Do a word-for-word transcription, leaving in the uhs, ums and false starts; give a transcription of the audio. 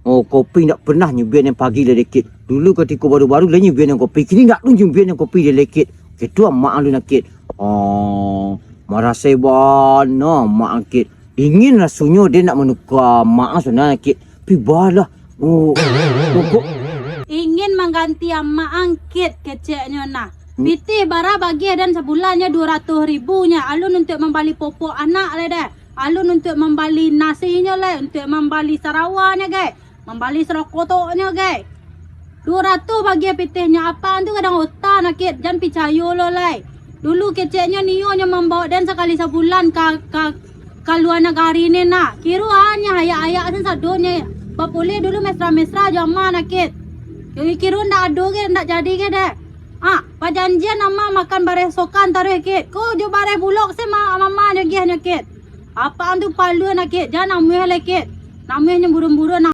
Oh, kopi ndak pernah nyubian yang pagi lai, Kit. Dulu katiko baru-baru lai nyubian yang kopi, kini ndak lu nyubian yang kopi lai, Kit. Gitu amak lu nak, Kit. Oh, marasai bana amak, Kit. Ingin rasonyo den nak manuka amak sabananyo, Kit. Tapi balah. Oh, pokok. Ingin mangganti amak ang, Kit, keceknyo nah. Hmm. Pitih bara bagiah den sabulannyo duo ratuih ribu nyo. Alun untuak mambali popok anak lai deh. Alun untuak mambali nasinyo lai, untuak mambali sarawanyo gai, mambali sarokotoknyo gai. Duo ratuih bagiah pitihnyo, apak ang tu gadang ota nak, Kit, jan picayo lo lai. Dulu keceknyo nio nyo mambao den sakali sabulan ka, ka, ka lua nagari ni nah. Kiro a nyo ayak-ayak sen sadonyo. Bapulih dulu mesra-mesra jo amak nak, Kit. Kiro ndak ado ge, ndak jadi ge deh. Ah, pajanjian amak makan bareh sokan taruih, Kit. Ko jo bareh bulok se ma-, mama nyo giah nyo, Kit. Apak ang tu palua nak, Kit, jan amuah lai, Kit. Namuah nyo burung-burung nah.